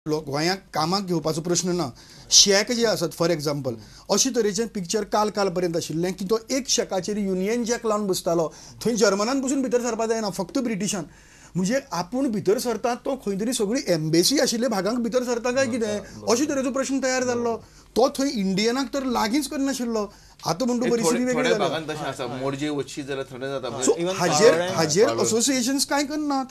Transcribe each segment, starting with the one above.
गोंयांक कामाक घेवपाचो प्रश्न ना. शॅक जे आसात फॉर एग्जाम्पल अशे तरेचें पिक्चर काल काल पर्यंत आशिल्लें की तो एक शॅकाचेर युनियन जॅक लावन बसतालो, थंय जर्मनान पसून भितर सरपाक जायना, फक्त ब्रिटिशान. म्हणजे आपूण भितर सरता तो खंय तरी सगळी एम्बेसी आशिल्ल्या भागांक भितर सरता काय कितें अशे तरेचो प्रश्न तयार जाल्लो. तो थंय इंडियनाक तर लागींच करनाशिल्लो. आतां म्हणटा परिस्थिती वेगळी जाल्या. सो हाजेर हाजेर असोसिएशन्स कांय करनात.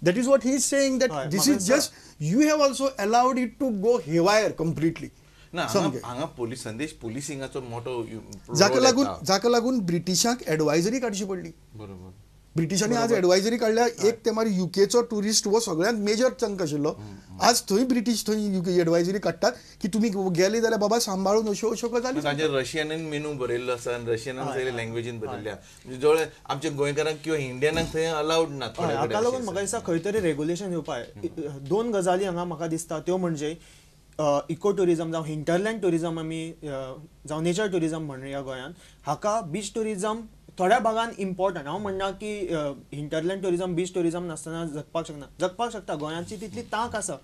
That is what he is saying, that this is just you have also allowed it to go haywire completely. ना हांगा पोलीस संदेश पोलिसिंगाचो मोठो जाका लागून ब्रिटिशांक एडवायजरी काडची पडली. बरोबर, ब्रिटिशांनी आज एडवायजरी काडल्या. एक तेमार युकेचो ट्युरिस्ट हो सगळ्यांत मेजर चंक आशिल्लो, आज थंय ब्रिटीश थंय युके एडवायजरी काडटात की तुमी गेले जाल्यार बाबा सांबाळून अश्यो अश्यो गजाली. तांचेर रशियनान मेनू बरयल्लो आसा आनी रशियनान सगळे लँग्वेजीन बरयल्ले आसा, जवळ आमच्या गोंयकारांक किंवा इंडियनांक थंय अलावड ना. हाका लागून म्हाका दिसता खंय तरी रेगुलेशन येवपाक. दोन गजाली हांगा म्हाका दिसता त्यो म्हणजे इको ट्युरिजम जावं हिंटरलँड ट्युरिजम आमी जावं नेचर ट्युरिजम म्हणया गोंयांत, हाका बीच ट्युरिजम थोड्या भागान इम्पॉर्टंट. हांव म्हणना की हिंटरलँड ट्युरिजम बीच ट्युरिजम नासतना जगपाक शकना, जगपाक शकता. गोंयांची तितली तांक आसा.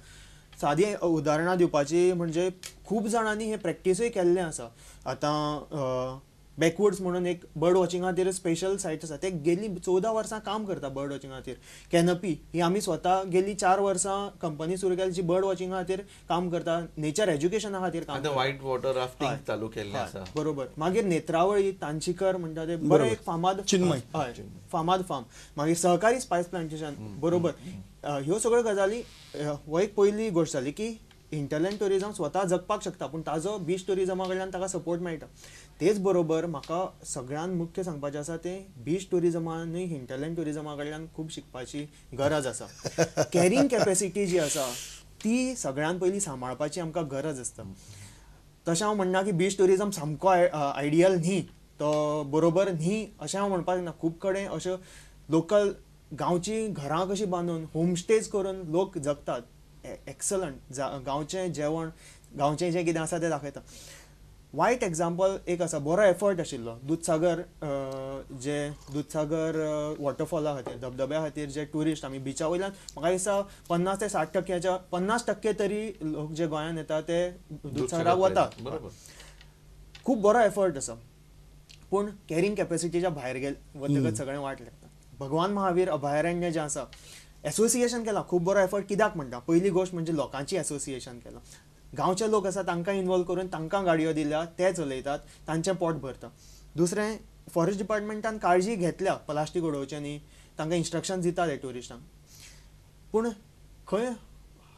सादी उदाहरणां दिवपाची म्हणजे खूब जाणांनी हे प्रॅक्टिसूय केल्लें आसा. आतां बॅकवर्ड्स म्हणून एक बर्ड वॉचिंगा खातीर स्पेशल सायट आसा, ते गेली 14 वर्सां काम करता बर्ड वॉचिंगा खातीर. कॅनपी ही आमी स्वता गेली 4 वर्सां कंपनी सुरू केली जी बर्ड वॉचिंगा खातीर काम करता, नेचर एज्युकेशना खातीर काम करता. व्हायट वॉटर राफ्टिंग चालू केल्लें आसा. बरोबर. मागीर नेत्रावळी तांशीकर म्हणटा ते बरें एक फामाद, हय फामाद फार्म. मागीर सहकारी स्पायस प्लांटेशन. बरोबर. ह्यो सगळ्यो गजाली हो एक पयली गोश्ट जाली की हिंटरलँड ट्युरिजम स्वता जगपाक शकता, पूण ताजो बीच ट्युरिजमा कडल्यान ताका सपोर्ट मेळटा. तेच बरोबर म्हाका सगळ्यांत मुख्य सांगपाचें आसा तें बीच ट्युरिजमानूय हिंटरलँड ट्युरिजमा कडल्यान खूब शिकपाची गरज आसा. कॅरिंग कॅपेसिटी जी आसा ती सगळ्यांत पयलीं सांबाळपाची आमकां गरज आसता. तशें हांव म्हणना की बीच ट्युरिजम सामको आयडियल न्ही, तो बरोबर न्ही अशें हांव म्हणपाक ना. खूब कडेन अश्यो लोकल गांवची घरां कशीं बांदून होमस्टेज करून लोक जगतात. एक्सलंट गांवचें जेवण, गांवचें जें कितें आसा तें दाखयता. वायट एग्जाम्पल एक आसा, बरो एफर्ट आशिल्लो दुदसागर, जे दुदसागर वॉटरफॉला खातीर, धबधब्या खातीर जे ट्युरिस्ट आमी बिचा वयल्यान म्हाका दिसता 50 ते 60 टक्क्याच्या 50% तरी लोक जे गोंयांत येता ते दुदसागराक वतात. खूब बरो एफर्ट आसा, पूण कॅरिंग कॅपेसिटीच्या भायर गेले वतकच सगळें वाट लागता. भगवान महावीर अभयारण्य जें आसा, एसोसिएशन केलां, खूब बरो एफर्ट. कित्याक म्हणटा, पयली गोश्ट म्हणजे लोकांची एसोसिएशन केलां, गांवचे लोक आसा तांकां इनवॉल्व करून तांकां गाडयो दिल्या, ते चलयतात, तांचें पोट भरता. दुसरें, फॉरेस्ट डिपार्टमेंटान काळजी घेतल्या प्लास्टीक उडोवचें न्ही, तांकां इन्स्ट्रक्शन दितात हे ट्युरिस्टांक. पूण खंय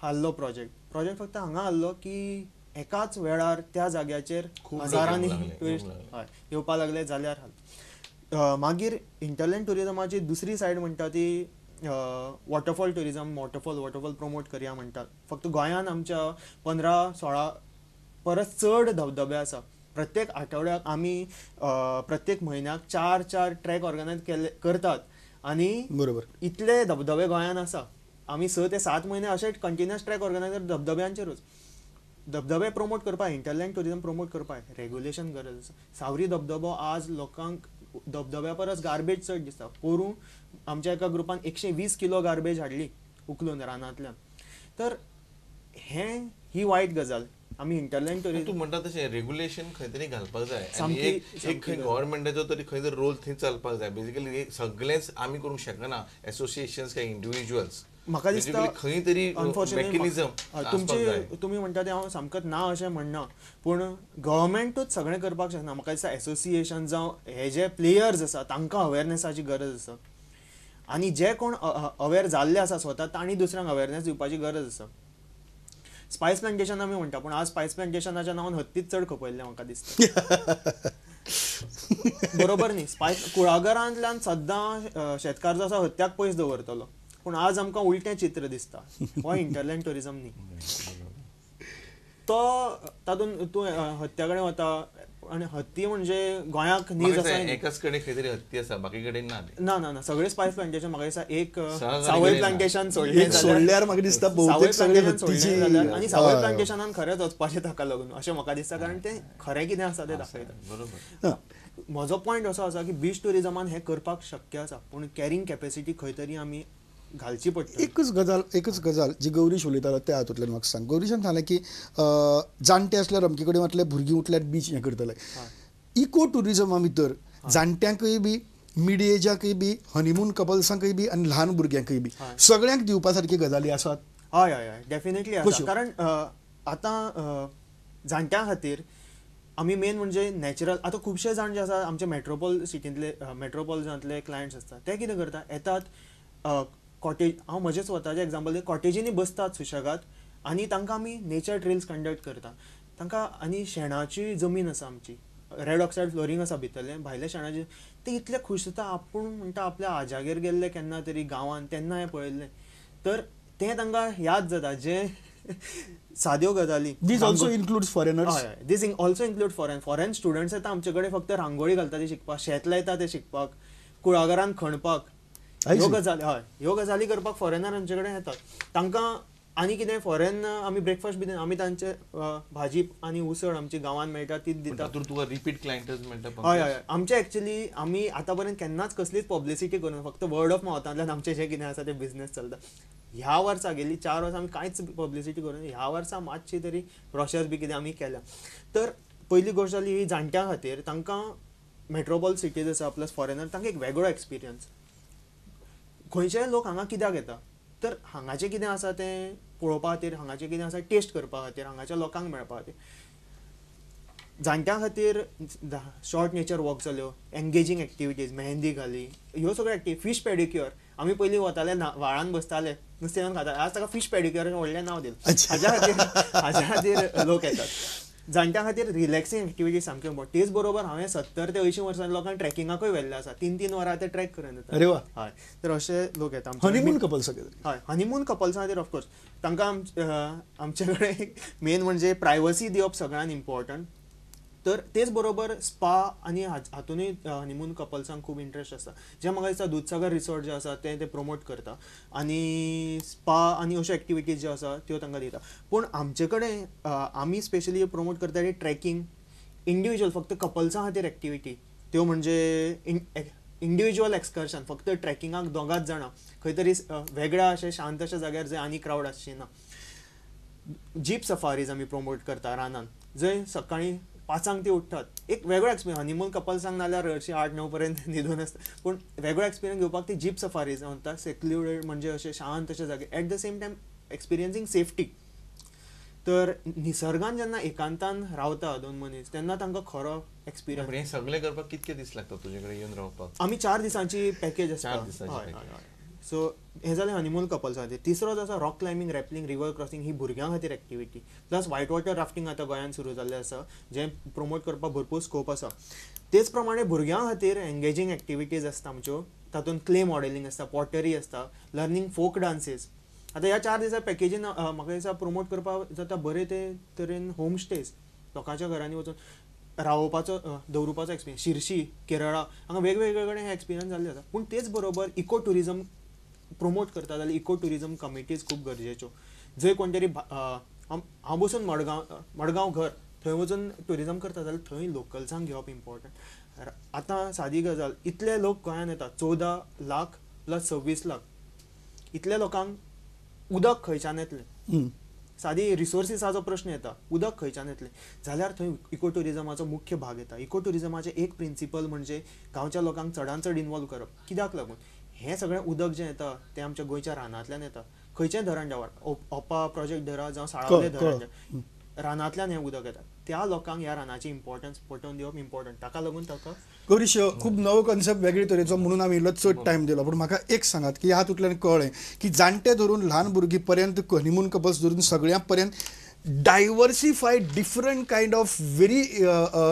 हाडलो प्रोजेक्ट, प्रोजेक्ट फक्त हांगा हाडलो की एकाच वेळार त्या जाग्याचेर हजारांनी ट्युरिस्ट हय येवपाक लागले जाल्यार हाल. मागीर हिंटरलँड ट्युरिजमाची दुसरी सायड म्हणटा ती वॉटरफॉल ट्युरिजम. वॉटरफॉल प्रमोट करया म्हणटात. फक्त गोंयांत आमच्या 15-16 परस चड धबधबे आसा. प्रत्येक आठवड्याक आमी प्रत्येक म्हयन्याक 4-4 ट्रॅक ऑर्गनायज केले करतात आनी बरोबर इतले धबधबे गोंयांत आसा. आमी 6 ते 7 म्हयने अशे कंटिन्युअस ट्रॅक ऑर्गनायज धबधब्यांचेरूच. धबधबे प्रमोट करपाक, हिंटरलँड ट्युरिजम प्रमोट करपाक रेगुलेशन गरज आसा. सावरी धबधबो आज लोकांक धबधब्या परस गार्बेज चड दिसता. पोरूं आमच्या एका ग्रुपान 120 किलो गार्बेज हाडली उखलून रानांतल्यान. तर हें ही वायट गजाल. आमी हिंटरलँड ट्युरिजम तूं म्हणटा तशें रेगुलेशन खंय तरी घालपाक जाय, एक खंय गव्हर्मेंटाचो तरी खंय तरी रोल थंय चलपाक जाय. बेसिकली सगळेंच आमी करूंक शकना, एसोसिएशन्स काय इंडिव्हिज्युअल्स. म्हाका दिसता खंय तरी मेकॅनिझम तुमचे, तुमी म्हणटा तें हांव सामकें ना अशें म्हणना, पूण गव्हर्मेंटूच सगळें करपाक शकना. म्हाका दिसता एसोसिएशन जावं हे जे प्लेयर्स आसा तांकां अवेरनेसाची गरज आसा आनी जे कोण अवेर जाल्ले आसा स्वता तांणी दुसऱ्यांक अवेरनेस दिवपाची गरज आसा. स्पायस प्लांटेशन आमी म्हणटा, पूण आज स्पायस प्लांटेशनाच्या नांवान हत्तीच चड खपयल्लें म्हाका दिसता. बरोबर न्ही? स्पायस कुळागरांतल्यान सद्दां शेतकार जो आसा हत्त्याक पयस दवरतलो, पूण आज आमकां उलटें चित्र दिसता. हो हिंटरलँड ट्युरिजम न्ही. तो तातूंत तूं हत्त्या कडेन वता आनी हत्ती म्हणजे गोंयाक नीज आसा, एकाच कडेन खंय तरी हत्ती आसा, बाकी कडेन ना. ना ना ना, सगळे स्पायस प्लांटेशन म्हाका दिसता एक सावय प्लांटेशन सोडलें सोडल्यार म्हाका दिसता सावय प्लांटेशन सोडलें जाल्यार, आनी सावय प्लांटेशनान खरेंच वचपाचें ताका लागून अशें म्हाका दिसता, कारण तें खरें कितें आसा तें दाखयता. बरोबर. म्हजो पॉयंट असो आसा की बीच ट्युरिजमान हें करपाक शक्य आसा, पूण कॅरिंग कॅपेसिटी खंय तरी आमी घालची पडटा. एकच गजाल जी गौरीश उलयतालो त्या हातूंतल्यान म्हाका सांग. गौरीशान सांगलें की जाणटे आसल्यार अमके कडेन वतले, भुरगीं उठल्यार बीच हें करतले. इको ट्युरिजमा भितर जाणट्यांकय बी, मिड एजाकय बी, हनीमून कपल्सांकय बी आनी ल्हान भुरग्यांकय बी सगळ्यांक दिवपा सारकी गजाली आसात. हय हय हय डेफिनेटली आसा. कारण आतां जाणट्यां खातीर आमी मेन म्हणजे नॅचरल, आतां खुबशे जाण जे आसा आमचे मेट्रोपॉल सिटींतले, मेट्रोपॉलिटनांतले क्लायंट्स आसता, ते कितें करता, येतात कॉटेज, हांव म्हजें स्वताचें एग्जाम्पल, कॉटेजींनी बसतात सुशेगाद आनी तांकां आमी नेचर ट्रेल्स कंडक्ट करता तांकां. आनी शेणाची जमीन आसा आमची, रेड ऑक्सायड फ्लोरींग आसा भितरलें, भायल्या शेणाचे, ते इतले खूश जाता. आपूण म्हणटा आपल्या आजागेर गेल्ले केन्ना तरी गांवांत, तेन्ना हें पळयल्लें, तर तें तांकां याद जाता, जे साद्यो गजाली. This also includes foreigners. हय, this also include foreign students येता आमचे कडेन, फक्त रांगोळी घालता ते शिकपाक, शेत लायता ते शिकपाक, कुळागरान खणपाक, ह्यो गजाली. हय, ह्यो गजाली करपाक फॉरेनर आमचे कडेन येतात. तांकां आनी कितें फॉरेन आमी ब्रेकफास्ट बी आमी तांचे भाजी आनी उसळ आमची गांवांत मेळटा तीच दिता. तुका रिपीट क्लायंटस मेळटा? हय हय, आमचे एक्चुअली आमी आतां पर्यंत केन्नाच कसलीच पब्लिसिटी करूं, फक्त वर्ड ऑफ मावथांतल्यान आमचें जें कितें आसा तें बिजनेस चलता. ह्या वर्सा गेली 4 वर्सां आमी कांयच पब्लिसिटी करूं, ह्या वर्सा मातशी तरी ब्रॉशर्स बी कितें आमी केल्या. तर पयली गोश्ट जाली ही जाणट्यां खातीर, तांकां मेट्रोपॉल सिटीज आसा प्लस फॉरेनर, तांकां एक वेगळो एक्सपिरियन्स. खंयचेय लोक हांगा कित्याक येता, तर हांगाचें कितें आसा तें पळोवपा खातीर, हांगाचें कितें आसा टेस्ट करपा खातीर, हांगाच्या लोकांक मेळपा खातीर. जाणट्यां खातीर शॉर्ट नेचर वॉक जाल्यो, एंगेजींग एक्टिविटीज, मेहंदी घाली, ह्यो सगळ्यो एक्टिविटी. फिश पेडिक्युअर, आमी पयलीं वताले व्हाळान बसताले, नुस्तें येवन खाताले, आज ताका फिश पेडिक्युअर व्हडलें नांव दिलें. हाज्या खातीर लोक येतात. जाणट्यां खातीर रिलॅक्सिंग एक्टिविटी सामक्यो इम्पॉर्टंट. तेच बरोबर हांवें 70 ते 80 वर्सां लोकांक ट्रेकिंगाकूय व्हेल्ले आसा, 3-3 वरां ते ट्रेक करून येतात. अरे वा. हय, तर अशे लोक येता. हनीमून कपल्स खातीर? हय, हनीमून कपल्सां खातीर ऑफकोर्स तांकां आमचे कडेन मेन म्हणजे प्रायवसी दिवप सगळ्यान इम्पॉर्टंट. तर तेच बरोबर स्पा आनी हातूनय हनीमून कपल्सांक खूब इंट्रस्ट आसता. जें म्हाका दिसता दुदसागर रिसॉर्ट जें आसा तें ते प्रमोट करता आनी स्पा आनी अश्यो एक्टिविटीज ज्यो आसा त्यो तांकां दिता. पूण आमचे कडेन आमी स्पेशली प्रमोट करता ते ट्रेकिंग, इंडिविज्युअल फक्त कपल्सां खातीर एक्टिविटी, त्यो म्हणजे इंडिविज्युअल एक्सकर्शन, फक्त ट्रेकिंगाक दोगांच जाणां खंय तरी वेगळ्या अशें शांत अशा जाग्यार जंय आनी क्रावड आसची ना. जीप सफारीज आमी प्रमोट करता रानान, जंय सकाळीं 5 ती उठ्ठात, एक वेगळो एक्सपिरियन्स. हनीमून कपल्सांक नाल्यार हरशीं 8-9 पर्यंत न्हिदून आसता, पूण वेगळो एक्सपिरियन्स घेवपाक ती जीप सफारीज म्हणटा, सेक्लुडेड म्हणजे अशे शांत अशे जागे, at the same time experiencing safety. तर निसर्गान जेन्ना एकांतान रावता 2 मनीस तेन्ना तांकां खरो एक्सपिरियन्स. हें सगळें करपाक कितके दीस लागता तुजे कडेन येवन रावपाक? आमी 4 दिसांची पॅकेज आसता. 4 दिसांची. सो हें जालें हनीमून कपल्सां खातीर. तिसरो जो आसा rock climbing, rappelling, river crossing, ही भुरग्यां खातीर activity. Plus white water rafting आतां गोंयांत सुरू जाल्लें आसा, जें प्रमोट करपाक भरपूर स्कोप आसा. तेच प्रमाणे भुरग्यां खातीर एंगेजींग एक्टिविटीज आसता आमच्यो, तातूंत क्ले मॉडेलिंग आसता, पॉटरी आसता, लर्नींग फोक डान्सीस. आतां ह्या 4 दिसां पॅकेजीन म्हाका दिसता प्रमोट करपाक जाता बरे ते तरेन होम स्टेज, लोकांच्या घरांनी वचून रावपाचो, दवरुपाचो एक्सपिरियन्स. शिरशी, केरळा हांगा वेगवेगळे कडेन हे एक्सपिरियन्स जाल्ले आसा. पूण तेच बरोबर इको ट्युरिजम प्रमोट करता जाल्यार इको ट्युरिजम कमिटीज खूब गरजेच्यो. जंय कोण तरी हांव बसून मडगांव घर थंय वचून ट्युरिजम करता जाल्यार थंय लोकल्सांक घेवप इम्पॉर्टंट. आतां सादी गजाल, इतले लोक गोंयांत येता, 14 लाख प्लस 26 लाख, इतल्या लोकांक उदक खंयच्यान येतलें? सादी रिसोर्सिसाचो प्रश्न येता, उदक खंयच्यान येतलें? जाल्यार थंय इको ट्युरिजमाचो मुख्य भाग येता. इको ट्युरिजमाचें एक प्रिंसिपल म्हणजे गांवच्या लोकांक चडान चड इनवॉल्व करप. कित्याक लागून? हें सगळें उदक जें येता तें आमच्या गोंयच्या रानांतल्यान येता. खंयचें धरण जावं, ओपा प्रोजेक्ट धरा जावं साळावले धरण, रानांतल्यान हें उदक येता. त्या लोकांक ह्या रानाची इम्पॉर्टन्स पटोवन दिवप इम्पॉर्टंट. ताका लागून ताका गौरीश खूब नवो कॉन्सेप्ट वेगळे तरेचो म्हणून आमी इल्लो चड टायम दिलो. पूण म्हाका एक सांगात की हातूंतल्यान कळ्ळें की जाणटे धरून ल्हान भुरगीं पर्यंत, हनीमून कपल्स धरून सगळ्यां पर्यंत diversified different kind of very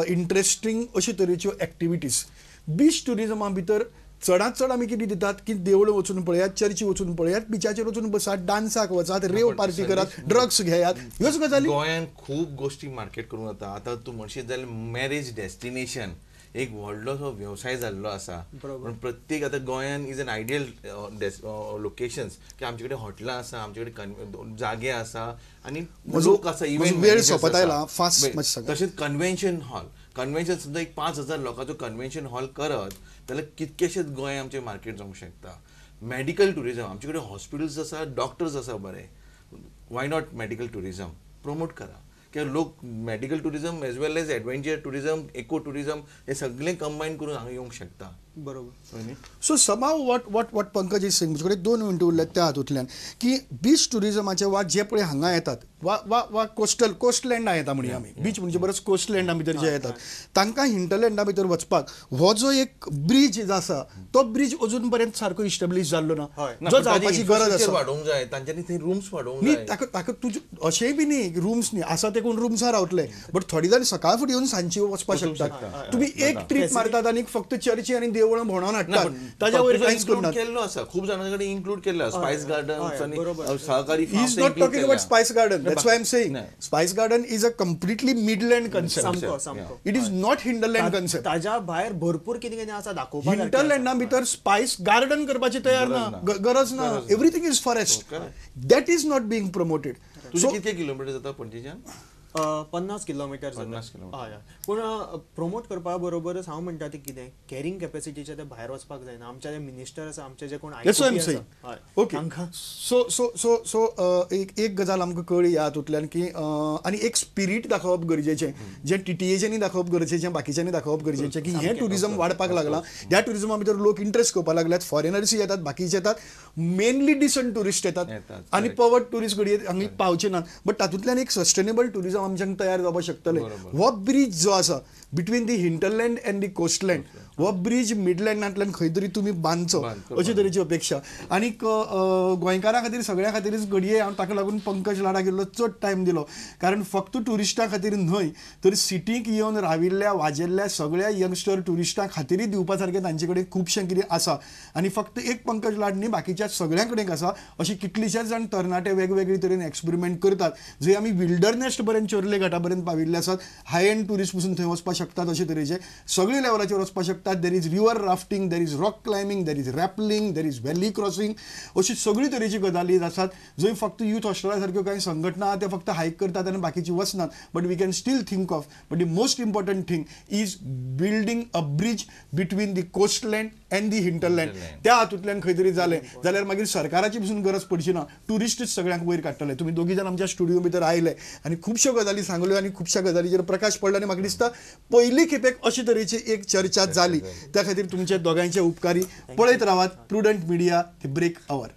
interesting अशे तरेच्यो एक्टिविटीज. बीच ट्युरिजमा भितर चडांत चड आमी कितें दितात की देवळां वचून पळयात, चर्ची वचून पळयात, बिचाचेर वचून बसात, डान्साक वचात, रेव पार्टी करात, ड्रग्स घेयात, ह्योच गजाली. गोंयांत खूब गोश्टी मार्केट करूंक जाता. आतां तूं म्हणशीत जाल्यार मॅरेज डेस्टिनेशन एक व्हडलोसो वेवसाय जाल्लो आसा. पूण प्रत्येक आतां गोंयान is an ideal locations की आमचे कडेन हॉटेलां आसा, आमचे कडेन जागे आसा आनी लोक आसा, इव्हेंट वेळ सोंपत आयला फास्ट. तशेंच कन्व्हेन्शन हॉल, कन्व्हेन्शन सुद्दां एक 5000 लोकांचो कन्व्हेन्शन हॉल करत जाल्यार कितकेशेच गोंय आमचें मार्केट जावंक शकता. मेडिकल टुरिजम आमचे कडेन हॉस्पिटल्स आसा, डॉक्टर्स आसा बरे, why not medical tourism promote करा. कित्याक लोक medical tourism as well as adventure tourism, eco tourism हे सगळें कंबायन करून हांगा येवंक शकता. बरोबर. So somehow what what what Pankaj is saying, म्हजे कडेन 2 मिनटां उरल्यात त्या हातूंतल्यान, की बीच टुरिजमाचे वा जे पळय हांगा येतात वा वा वा कोस्टल कोस्टलँडा येता म्हणया आमी, बीच म्हणजे बरोच कोस्टलँडा भितर जे येतात तांकां हिंटरलँडा भितर वचपाक हो जो एक ब्रीज आसा तो ब्रीज अजून पर्यंत सारको इस्टेब्लीश जाल्लो ना, जो जावपाची गरज आसा. वाडोवंक जाय तांच्यांनी, थंय रुम्स वाडोवंक जाय. ताका ताका तुजे अशेंय बी न्ही रुम्स न्ही आसा ते कोण रुम्सार रावतले, बट थोडी जाण सकाळ फुडें येवन सांजची वचपाक शकतात. तुमी एक ट्रीप मारतात आनी फक्त चर्ची आनी देवळां भोंवडावन हाडटात, ताज्या वयर कांयच करनात. केल्लो आसा खूब जाणां कडेन इन्क्लूड केल्लो स्पायस गार्डन आनी सहकारी. He is not talking about spice garden, that's why I am saying spice garden is a completely midland concept, it is not hinterland concept. ताज्या भायर भरपूर कितें कितें आसा दाखोवपाक. हिंटरलँडा भितर स्पायस गार्डन करपाची तयार ना, गरज ना, everything is forest, that is not being promoted. तुझे कितके किलोमीटर जाता पणजेच्यान? 50 किलोमीटर. 50 किलोमीटर. हय. पूण प्रमोट करपा बरोबरच हांव म्हणटा तें कितें कॅरिंग कॅपॅसिटीच्या ते भायर वचपाक जायना. आमचे जे मिनिस्टर आसा, आमचे जे कोण आसा, okay, so so so so एक एक गजाल आमकां कळ्ळी ह्या हातूंतल्यान की आनी एक स्पिरीट दाखोवप गरजेचें, जें टीटीएच्यांनी दाखोवप गरजेचें, बाकीच्यांनी दाखोवप गरजेचें की हें ट्युरिजम वाडपाक लागलां, ह्या ट्युरिजमा भितर लोक इंट्रस्ट घेवपाक लागल्यात, फॉरेनर्सूय येतात, बाकीचे येतात, मेनली डिसंट ट्युरिस्ट येतात आनी पवर्ड ट्युरिस्ट घडये हांगा पावचे नात, बट तातूंतल्यान एक सस्टेनेबल ट्युरिजम आमच्यान तयार जावपाक शकतलें. हो ब्रीज जो आसा between the hinterland and the coastland, हो ब्रीज मिडलँडांतल्यान खंय तरी तुमी बांदचो अशे तरेची अपेक्षा. आनीक गोंयकारां खातीर सगळ्यां खातीरच घडये हांव ताका लागून पंकज लाडाक इल्लो चड टायम दिलो, कारण फक्त ट्युरिस्टां खातीर न्हय तर सिटीक येवन राविल्ल्या वाजेल्ल्या सगळ्या यंगस्टर ट्युरिस्टां खातीरय दिवपा सारकें तांचे कडेन खुबशें कितें आसा. आनी फक्त एक पंकज लाड न्ही, बाकीच्या सगळ्यां कडेन आसा. अशे कितलेशेच जाण तरणाटे वेगवेगळे तरेन एक्सपेरिमेंट करतात, जंय आमी विल्डरनेस्ट पर्यंत चोर्ले घाटा पर्यंत पाविल्ले आसात, हाय एंड ट्युरिस्ट पसून थंय वचपाक शकतात, अशे तरेचे सगळे लेवलाचेर वचपाक शकतात. There is river rafting, there is rock climbing, there is rappelling, there is valley crossing, अशी सगळी तरेची गजाली आसात जंय फक्त यूथ हॉस्टेला सारक्यो कांय संघटना ते फक्त हायक करतात आनी बाकीची वचनात, but we can still think of. But the most important thing is building a bridge between the coastland and the hinterland. त्या हातूंतल्यान खंय तरी जालें जाल्यार मागीर सरकाराची पसून गरज पडची ना, ट्युरिस्टच सगळ्यांक वयर काडटले. तुमी दोगी जाण आमच्या स्टुडियो भितर आयले आनी खुबश्यो गजाली सांगल्यो आनी खुबश्या गजालीचेर प्रकाश पडलो आनी म्हाका दिसता पयली खेपेक अशे तरेची एक चर्चा जाली. त्या खातीर तुमचे दोगांयचे उपकारी. पळयत रावात Prudent Media, the break our.